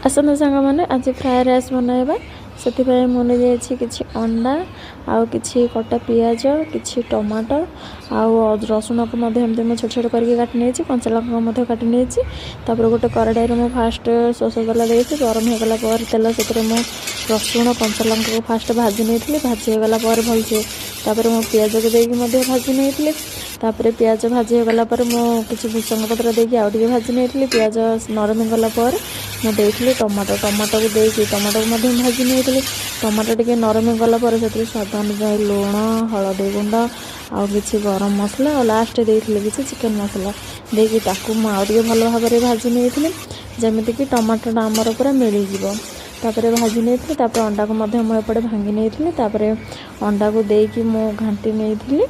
ଆସନ୍ତୁ ସାଙ୍ଗମାନେ, ଆଜି ଫ୍ରାଏ ରାଇସ୍ ବନାଇବା। ସେଥିପାଇଁ ମୁଁ ନେଇଯାଇଛି କିଛି ଅଣ୍ଡା ଆଉ କିଛି କଟା ପିଆଜ, କିଛି ଟମାଟୋ ଆଉ ରସୁଣକୁ ମଧ୍ୟ ଏମିତି ମୁଁ ଛୋଟ ଛୋଟ କରିକି କାଟି ନେଇଛି। କଞ୍ଚା ଲଙ୍କା ମଧ୍ୟ କାଟି ନେଇଛି। ତାପରେ ଗୋଟେ କଡ଼ାଇରେ ମୁଁ ଫାଷ୍ଟ ସୋରିଷ ତେଲ ଦେଇଛି। ଗରମ ହେଇଗଲା ପରେ ତେଲ, ସେଥିରେ ମୁଁ ରସୁଣ, କଞ୍ଚା ଲଙ୍କାକୁ ଫାଷ୍ଟ ଭାଜି ନେଇଥିଲି। ଭାଜି ହେଇଗଲା ପରେ ଭଲସେ, ତାପରେ ମୁଁ ପିଆଜକୁ ଦେଇକି ମଧ୍ୟ ଭାଜି ନେଇଥିଲି। ତାପରେ ପିଆଜ ଭାଜି ହେଇଗଲା ପରେ ମୁଁ କିଛି ଭୃସଙ୍ଗ ପତ୍ର ଦେଇକି ଆଉ ଟିକେ ଭାଜି ନେଇଥିଲି। ପିଆଜ ନରମ ହେଇଗଲା ପରେ ମୁଁ ଦେଇଥିଲି ଟମାଟୋ। ଟମାଟୋକୁ ଦେଇକି ଟମାଟୋକୁ ମଧ୍ୟ ଭାଜି ନେଇଥିଲି। ଟମାଟୋ ଟିକେ ନରମ ହେଇଗଲା ପରେ ସେଥିରେ ସ୍ୱାଦ ଅନୁଯାୟୀ ଲୁଣ, ହଳଦୀ ଗୁଣ୍ଡ ଆଉ କିଛି ଗରମ ମସଲା ଆଉ ଲାଷ୍ଟ ଦେଇଥିଲି କିଛି ଚିକେନ୍ ମସଲା। ଦେଇକି ତାକୁ ମୁଁ ଆଉ ଟିକେ ଭଲ ଭାବରେ ଭାଜି ନେଇଥିଲି, ଯେମିତିକି ଟମାଟୋଟା ଆମର ପୁରା ମିଳିଯିବ। ତାପରେ ଭାଜି ନେଇଥିଲି। ତାପରେ ଅଣ୍ଡାକୁ ମଧ୍ୟ ମୁଁ ଏପଟେ ଭାଙ୍ଗି ନେଇଥିଲି। ତାପରେ ଅଣ୍ଡାକୁ ଦେଇକି ମୁଁ ଘାଣ୍ଟି ନେଇଥିଲି।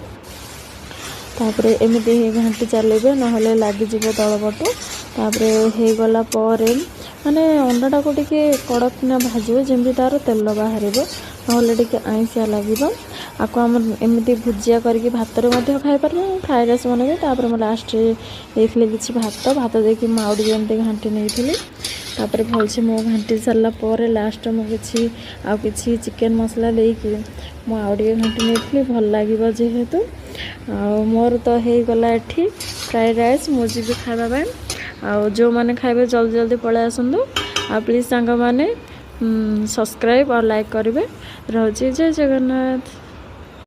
ତାପରେ ଏମିତି ହିଁ ଘାଣ୍ଟି ଚାଲିବେ, ନହେଲେ ଲାଗିଯିବ ତଳ ପଟୁ। ତାପରେ ହେଇଗଲା ପରେ, ମାନେ ଅଣ୍ଡାଟାକୁ ଟିକେ କଡ଼କିନା ଭାଜିବେ, ଯେମିତି ତା'ର ତେଲ ବାହାରିବ, ନହେଲେ ଟିକେ ଆଇଁଷିଆ ଲାଗିବ। ଆକୁ ଆମେ ଏମିତି ଭୁଜିଆ କରିକି ଭାତରେ ମଧ୍ୟ ଖାଇପାରିବେ। ମୁଁ ଫ୍ରାଏ ରାଇସ୍ ବନେଇବି। ତାପରେ ମୁଁ ଲାଷ୍ଟରେ ଦେଇଥିଲି କିଛି ଭାତ। ଭାତ ଦେଇକି ମୁଁ ଆଉ ଟିକେ ଏମିତି ଘାଣ୍ଟି ନେଇଥିଲି। ତାପରେ ଭଲସେ ମୁଁ ଘାଣ୍ଟି ସାରିଲା ପରେ ଲାଷ୍ଟରେ ମୁଁ କିଛି ଆଉ କିଛି ଚିକେନ୍ ମସଲା ଦେଇକି ମୁଁ ଆଉ ଟିକେ ଘାଣ୍ଟି ନେଇଥିଲି, ଭଲ ଲାଗିବ ଯେହେତୁ। ଆଉ ମୋର ତ ହେଇଗଲା ଏଠି ଫ୍ରାଏଡ଼ ରାଇସ୍। ମୁଁ ଯିବି ଖାଇବା ପାଇଁ। ଆଉ ଯେଉଁମାନେ ଖାଇବେ, ଜଲ୍ଦି ଜଲ୍ଦି ପଳେଇ ଆସନ୍ତୁ। ଆଉ ପ୍ଲିଜ୍ ସାଙ୍ଗମାନେ, ସବସ୍କ୍ରାଇବ୍ ଆଉ ଲାଇକ୍ କରିବେ। ରହୁଛି, ଜୟ ଜଗନ୍ନାଥ।